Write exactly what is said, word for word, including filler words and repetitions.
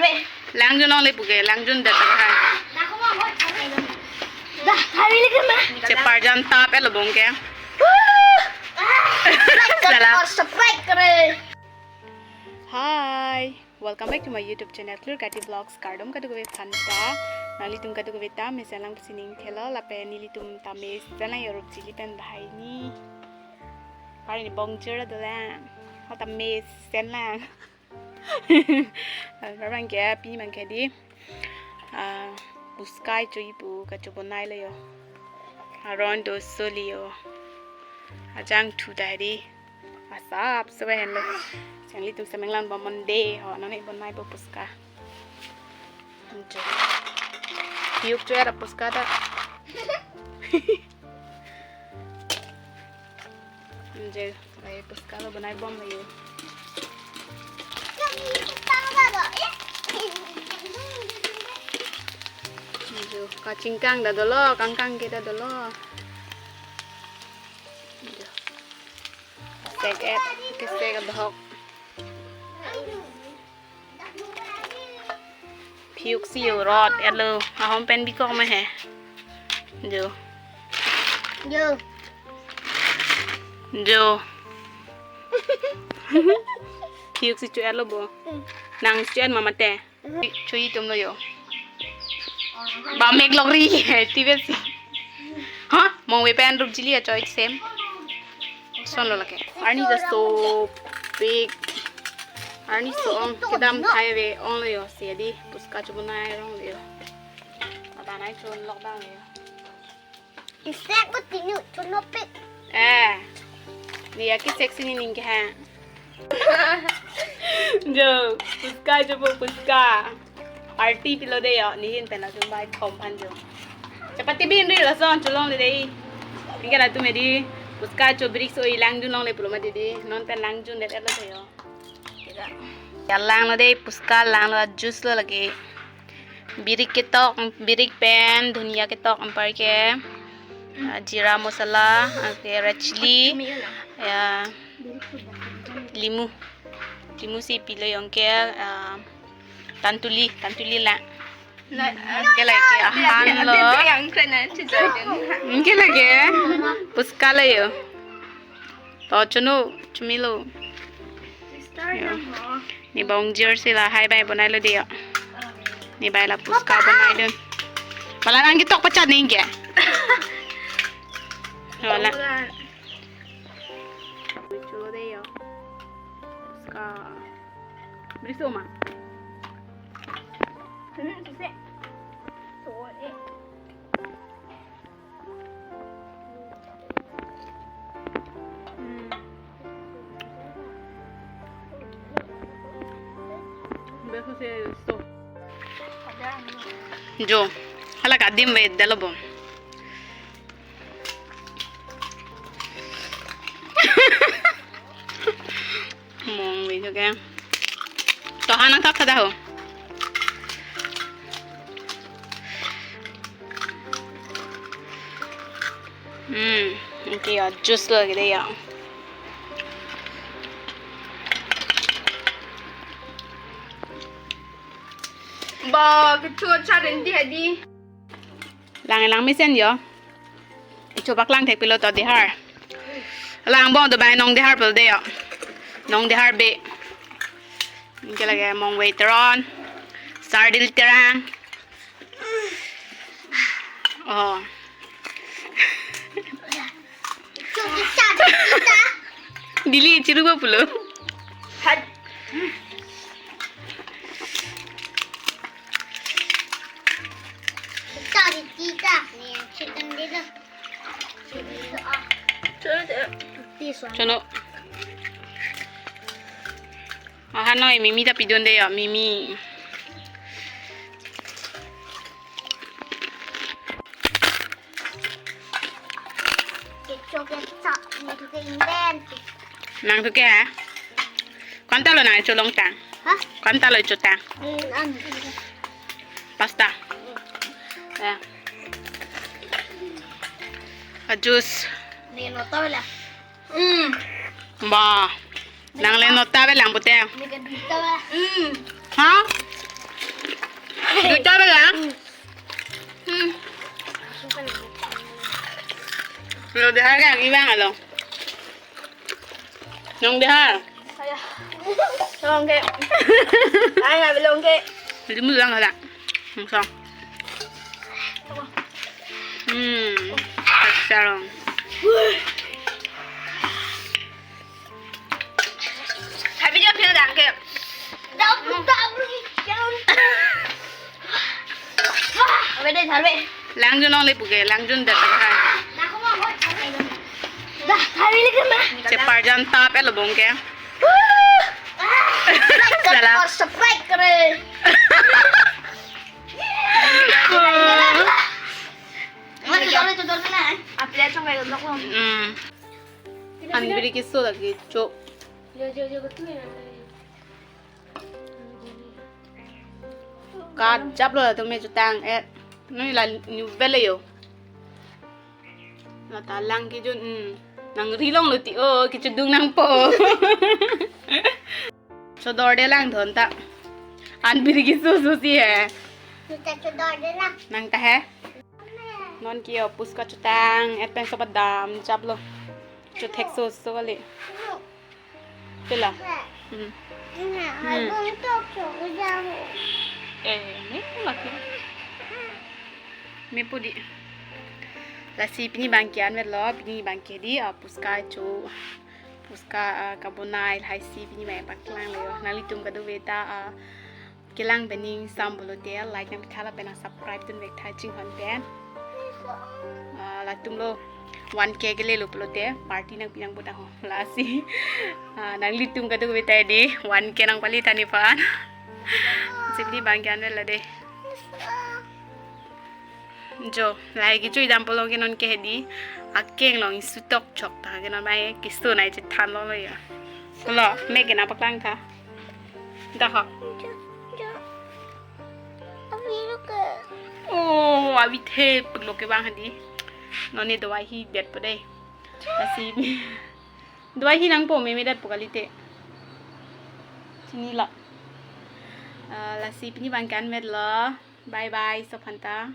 Langjun longle puke, langjun det ta hai. Dah, hari lagi mah. Cheparjan tap-etlo bong ke. Salah. Subscribe kare. Hi, welcome back to my YouTube channel, Clear Kati Vlogs. Kardom kadokave aphanta. Nanglitum kadokave ta mesen lang pusi ning thelo lapen nelitum ta mesen lang yo Rupjili pen banghini. Pari ni bongjur dolang. Hota mesen lang. Abang ke, pini abang ke di, ah, puchka cho-i pu kachobonai lo yo. Aron do soli yo. Ajang thu dai di. Asap sewa henlo. Nanglitum semenglangpo mande ho, non ne bonai po puchka. Anjo. Yuk cho-et ra puchka ta. Anjo, ai puchka lo bonai bomlo yo. Anjo, kachingkang ta dolo, kangkang ke ta dolo. Anjo. Sek-et, kesek adhok. Phiuksi yo rot-etlo, ahom pen bikok ma he. Jo. Jo. Jo. Phiuksi cho-etlo bo. Hmm. Nang cho-et ma mate. Cho-i atum lo yo. Ba mek lok ri he, ti besi. Ha? Mongve pen Rupjili a-choice same. Lason lo lake. Arni ta sopik. Arni so-ong kedam thai ave ong lo yo. Si adi puchka chobonai rong lo yo. Adanai chonlok dam lo yo. Isek bo tinu chonopik. Eh. Ni ya ki sexy ni ning ke ha. Jo, puchka jo bo puchka. Party pilo de yo, ni hin pen atum bai khom aphan jo. Chapati bin ri lason cholongle de. Anke latum edi puchka cho, birik so-i, langjun longle pulo mati di. Non pen langjun det-etlo yo. Ya langlo de, puchka langlo, juice lo lake. Birik ketok, birik pen, dhunia ketok, anpar ke, ah, jeera masala, anke red chilli, ya, limu. Limu si pilo yo anke, ah, tantuli, tantuli la. Anke lake ahan lo. Anke lake puchka lo yo. To chunu, chomilo. Yo. Ne bongjur si lahai bai bonai lo de yo. Ne bai la puchka bonai dun. Pala nang ketok pachat ning ke. Wala. Chulo de yo. Puchka. Birik so ma. Hmm, suse. So, eh. Hmm. Birik so. Jo. Hala ka adim ave det lo bo. Mongve jo ke. To ha nang thap thada ho. Hmm, anke ya juice lo ke de ya. Ba, kecho cha den di hadi. Lang lang mesen yo. Chobak lang thek pilo to dehar. Lang bong do bai Nong Dehar pil de yo. Nong Dehar be. Anke lake mongve teron. Sardil terang. Oh. Dili chiru ba pulo. Hat. Tari tita, ni chicken dito. This one. Chono. Aha noi, mimi ta pidun de yo, mimi. Kecho kecha, ni tu ke invent. Nang tu ke ha? Koan ta lo nang cholong tang? Ha? Koan ta lo chotang? Hmm, an. Pasta. Ya. A juice. Ni nota bela. Hmm. Ba. Nang le nota avelang pute. Ni ke duta ba. Hmm. Ha? Hmm. Lo dehar kan ibang alo. Nong dehar. Saya. Long ke. Ay, nggak belong ke. Jadi mu lang ada. Langsung. Hmm. Sarong. Tapi dia bilang ke. Dah, dah, dah. Abe deh, tharve. Langjun ong le puke, langjun dat ta hai. Dah, tharve lagi mah. Cheparjan tap elo bong ke. Salah. Or subscribe kare. Mama, tutor, tutor na. Apli achong kayo dok. Hmm. An biri keso lagi, chok. Jo, jo, jo, betul ya. Kat jap lo la tumi chutang et. Nui la new bele yo. La ta lang kejun, hmm. Nangri longlo ti o, kechedung nangpo. Chodor de lang thon ta. An biri keso so si he. Kita chodor de lang. Nang ta he. Non ke o puska chutang et pen sobat dam chaplo. Chuthek so so kali. Pila? Hmm. Hmm. Eh, mepo lagi. Mepo di. Lasi pini abang ke-an vetlo, pini abang ke di, ah, puska chu. Puska, ah, kabonai lahai si pini abang paklang lo. Nanglitum kadokave ta, ah, kelang pen ning sam pulote like nangpitha lapen subscribe dun vek tha chinghon pen. Ah, latum lo one K kele lo pulote party nangpi nang buta ho. Lasi. Ah, nanglitum kadokave ta di one K nangpali tani pan. Si pini abang ke-an vetlo de. Jo, lahai kecho idam pulo ke non ke hedi. Akeng long isutok chok ta ke non mai keso nai chethan lo lo ya. Lo, me ke nangpaklang tha. Dah ho. Jo, jo. Avi lo ke. Oh, avi the pek lo ke bang hadi. Non ne dawai hi det po dei. Lasi. Dawai hi nangpo meme det po kalite. Chini lo. Ah, lasi pini abang ke-an vetlo. Bye bye, sophanta.